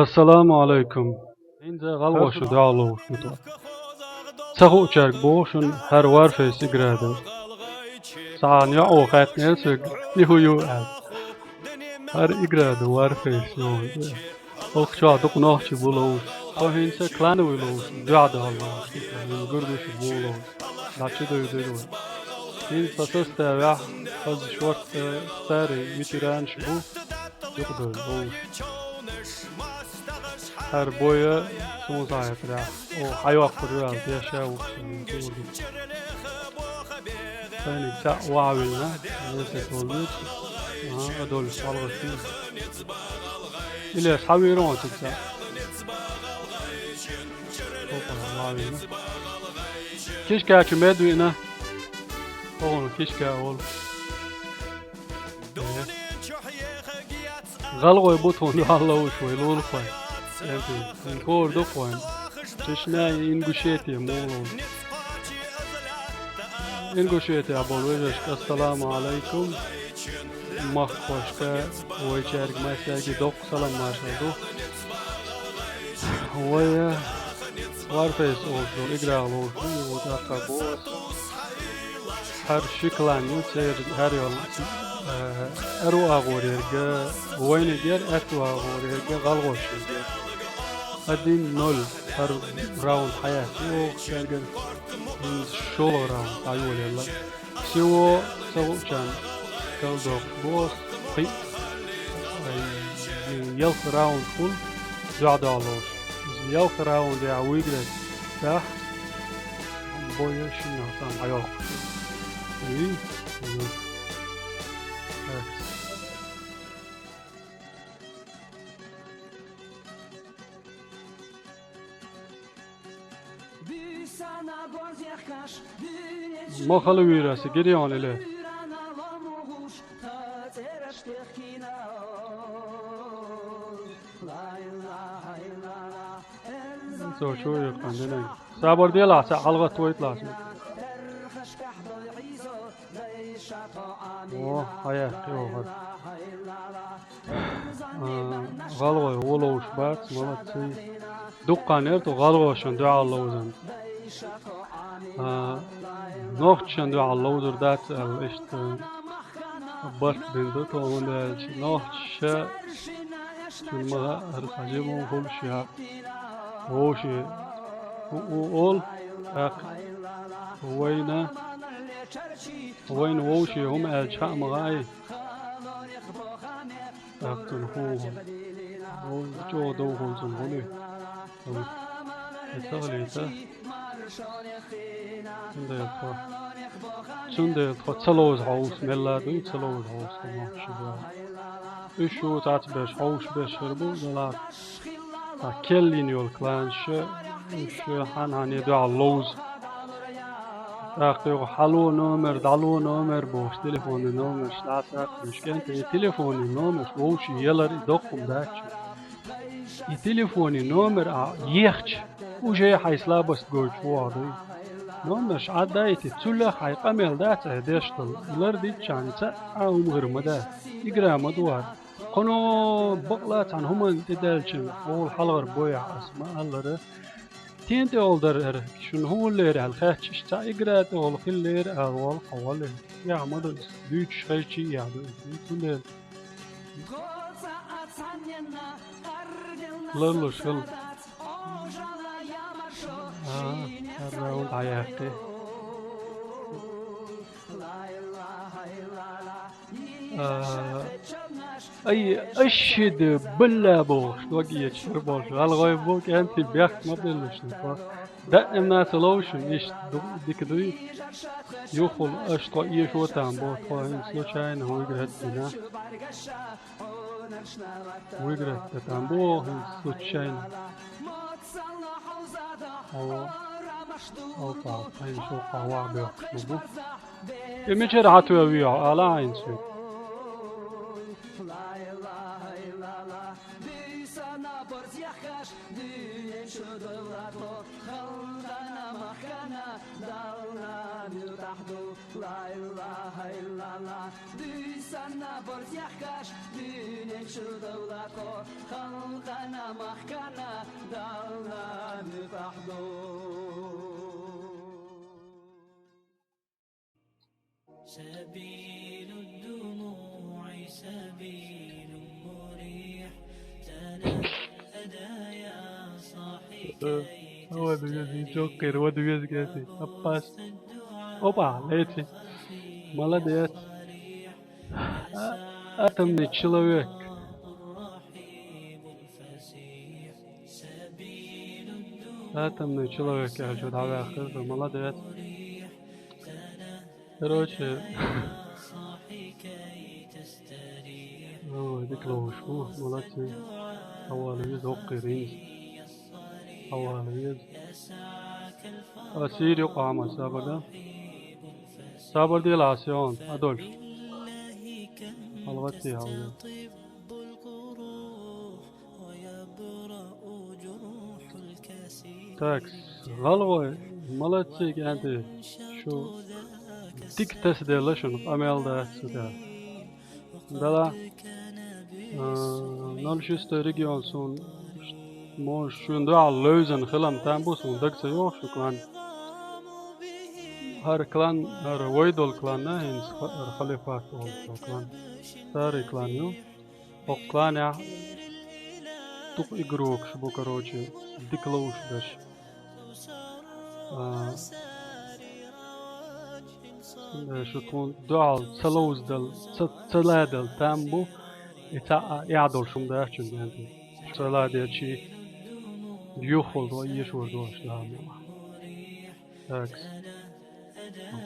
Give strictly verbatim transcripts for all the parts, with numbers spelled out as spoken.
Ассаламу алайкум. ХӀинца гӀалгӀаша дуьхьал ловш ду тхо. Ца хуучаьрга боху шуна, хӀара Warface игра ду. Цхьана йоӀо хаьттинера соьга, и хӀун ю аьлла. ХӀара игра ду, Warface ю. Оха чохь дукха нохчий бу ловш. Тхо хӀинца клановый ловш, дуьхьал ловш. Гурдуш бу ловш. ДӀа чу дойдур вай. ХӀинца составехь, хаза шортта старый ветеранаш бу. Юкъадойла вовшашца. ХӀара боя суна схьахетарехь, оха хьайоккхур ю аьлла, деша ву суна. Сайниг цхьаъ вахьа вилла, весет волу вуьйцу. Ага, Адольф, хьалгӀатта. Илеш, хьан вийр ву цига цхьаъ? Опа, вахьа вилла. Кишка чу мед виъна. Оха кишка волу. ГӀалгӀой бу тхуна дуьхьал ловш вай, лулахой. Хора ду-кх вайн. Чечня, Ингушетия, муха ловш. Ингушетия болу вежаршка ассаламу алайкум. Махкахошка, вайчаьрга массаьрга доккха салам маршалла ду. Вай, Warface олуш долу играх ловш ду, и вот атта бо ас. ХӀара ши клан ю, церан хӀара йолу, э, аьрру агӀор ерг вайниг яра, аьтту агӀор ерг гӀалгӀошерг яра. Один ноль хӀара раунд хьаяьхна ю оха цаьргара. ШолгӀа раунд дӀайолаелла. Всего ца хуучарна калдоккхуш бу ас, кхин а, ай, ялх раунд хуьлу дуьхьал ловш. Иза ялх раунд яхь выиграть дахь, боя шиннах цхьаьна хьайоккхуш. И, ю. Так. Махала вирас, гирион или? Цо чу юкъан динан. Сабар делахь, ца хьалгӀатта вайталахь. О, хьаяьккхи оха. А, гӀалгӀой ву ловш бац, молодцы. Дуккха нер ту гӀалгӀошан дуьхьал ловзан. А, нохчашан дуьхьал ловзур дац аьлла, иштта барт бина ду тхо, хӀунда аьлча нохчаша шуна ма хаьара хьажа муха хуьлуш яа. Вовше у, у, ол, тӀаккха вайна, вайна вовше хӀума аьлча хаа ма хаьа. ТӀаккха цунна хӀун хӀун. Вовза чӀогӀа довхуьлу цунна гӀуле. Амма и ца хилийта. Цундела тхо. Цундела тхо ца ловза хьовса мелла а дуй, ца ловза хьовса тхо нохчий боху. Уьш шу цхьацца берш хьовш берш хир бу, делахь. Ткъа керла йина йолу кланаш, уьш хьан-хьане дуьхьал ловза. ТӀаккха юха хьало номер, дӀало номер бохуш, телефонный номерш дӀа а цхьаьна, уьш кӀентий, и телефонный номерш вовшийн ялар и доккха хӀума дац. И телефонный номер а ехча, уже хьайн слабость гойтуш вогӀу дуй. Номерш Ӏадда а йитий, цул а хьайн къамел дац ахь деш долу, лардиччахьана цхьа а хӀума хир ма дац, игра ма ду хӀара. Кхуьно бакъ а цхьана хӀуманна тӀедаьллачун хьуна хьалхара бояхь ас ма-аллара, тӀен тӀехула дара хӀара, шуна хӀун лерира аьлла хаьттича, цхьа игра тӀехула хиллера ала волу хьо валле. Эхь ма ду иза, дуьйцуш хезчий а эхь ду иза. Цундела ларлуш хила. А, хӀара раунд дӀаяьккхи. А, ай, аш шида билла бохуш, дог эцаш хир болуш. ГӀалгӀай бу, кӀентий бехк ма беллаш, тхо. Даимна ца ловзуш, иштта ду-, дика дуй. Юххул аш тхо эшо там бо, тхо хӀинца случайно выиграть дина. Выиграть дан там бо, хӀинца случайно. О, опа, хӀинца шо кхавахь бехкаш ма бу. И мичара хьан тоьлла вехьа, ала хьайна соьга. Дуьнен чу довлато, халкъана, махкана, Далла муьтӀахь ду, ла илаха иллаллах. Дуьйцу санна барт яхкаш, дуьнен чу довлато, халкъана, махкана, Далла муьтӀахь ду. سبيل الدموع سبيل مريح، تنهدى يا صاحي كي هو ده جوكر، هو ده جوكر. Опа, лечи. Молодец. А-, атомный человек. Атомный человек, я же, да, молодец. Короче, ой, дика ловш ву, молодцы. Хьавола веза, хӀокхуьйринца. Хьавола веза. А, сийр юкъа Ӏамал, сабар да. Сабар дела, Сион, Адольф. ХьалагӀатти хьавола. Так, гӀалгӀай, молодцы, кӀанте, шу дика тасаделла шуна, къамел дац шу тӀехь. Дала, а, ноль шестой регион суна, может, шуна дуьхьал левзина хилам там бу, суна дага ца йогӀу шу клан. ХӀара клан, хӀара вай долу клан а, хӀинца ха-, хӀара халифат олу клан. Старый клан ю. ХӀокху кланехь дукха игрокаш бу, короче, дика ловш берш. А, шу тхуна дуьхьал ца ловзадала, ца, ца ладала там бу, и цхьа а эхь долуш хӀума дац шуна, кӀанте. Ца ладелчи юххал до, эшор до аша, да, ма. Так.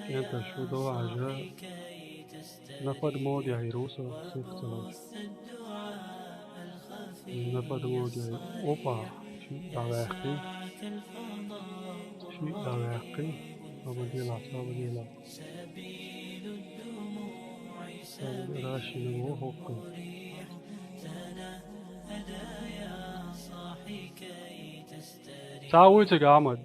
КӀенташ шу до хьажа. Напад мода яхьийр ву со, сих ца луш. Напад мода яхьийр. Опа! Шиъ дӀаваьккхи. Шиъ дӀаваьккхи. Саба дела, саба дела. Саба дела, шина ву хӀокху. Цхьа вуй цига, Ахьмад?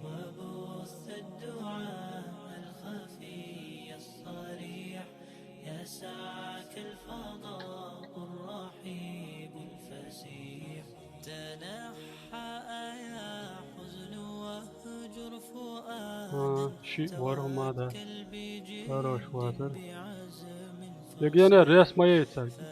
А, шиъ вара хӀума дан. Хорош вацара. Егене рес ма яй цаьрга.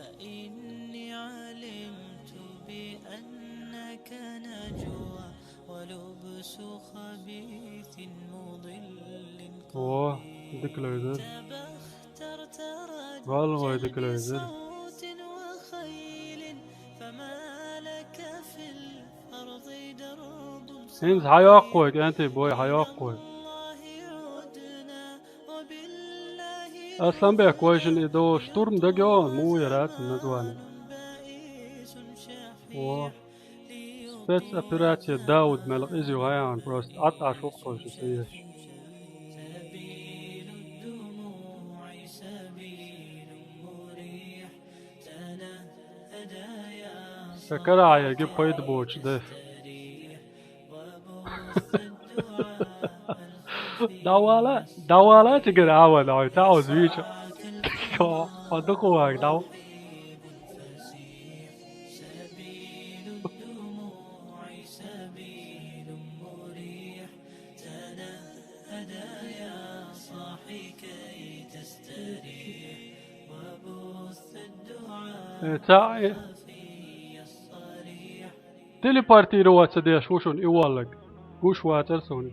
О, дика левзира. ГӀалгӀай дика левзира. ХӀинца хьайоккху вай, кӀанте, бой, хьайоккху вай. Асланбек, вайшинна и до штурм дага йогӀу, муха яра цуьнан название? О. Спецоперация Дауд мел къиза ю гӀайгӀана, просто Ӏад Ӏаш ву-кх тхойша ца еш. Сан карахь ерг пайда боцуш даьфа. ДӀавала, дӀавала цигара, Ахьмад, хьо цхьа хьо зуьйчу. Хьо дукха вагӀа, дӀавала. Э, цхьа, э, телепортироваться деш ву шуна и воллаг. Гуш вацара суна.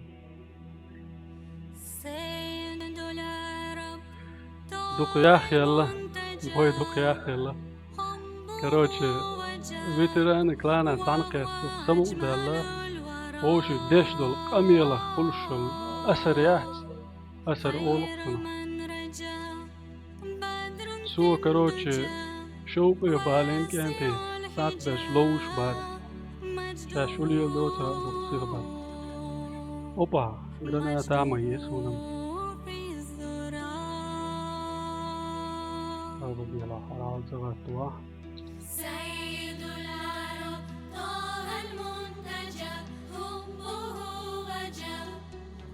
Дукха яхъелла, бой дукха яхъелла. Короче, ветераны клана цхьаьна кхетта дукха самукъадаьлла, вовшийн деш долу къамелах хуьлуш йолу асар яц, асар олу-кх цунах. Цо, короче, шовкъе балийна кӀентий, схьа а беш ловзуш бац. Ша шу леладо ца а дукха сиха бац. Опа, граната а ма еза хӀунда. Алла Дела хьарал ца гӀаттавахь. المنتجى، حبه وجب،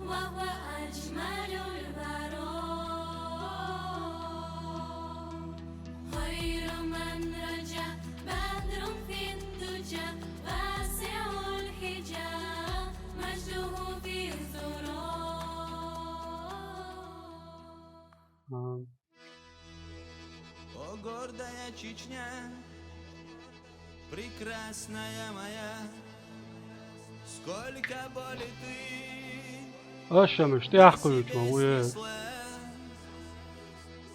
وهو أجمل الورى. خير من رجا، بدر في الدجى، واسع الحجى، مجده في الذرى. О, гордая Чечня, прекрасная моя, сколько боли ты Ашамаш тӀехкъуьйту ма вуье.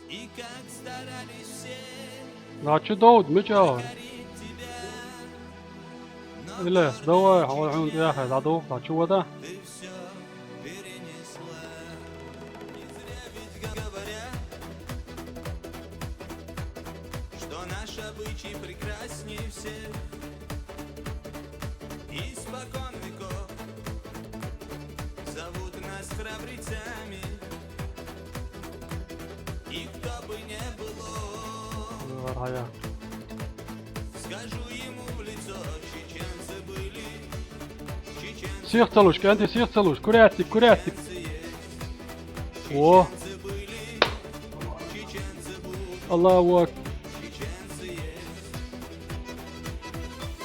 И как старались все Дачу довд, мича? корить тебя, но Илес, давай, хьо хьуна тӀехьа дӀадух, дачу вада. ты все перенесла. Не зря ведь говорят, что наш обычай прекрасней всех. Испокон веков зовут нас храбрецами. И кто бы не было, Вар хьая. скажу ему в лицо, чеченцы были, чеченцы Сих ца луш, кӀанти, сих ца луш, куряттик, куряттик. О! Аллаху акбар.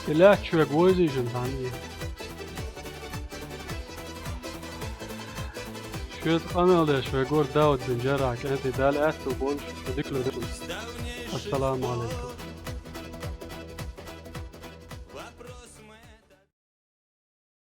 Илаьчча шуьга войзийжина цхьанне. Шуьца къамел деш вегора Дауд бин Джаррахь, кӀанти, Дала аьтту болуш, шу дика луьра. Ассаламу алейкум.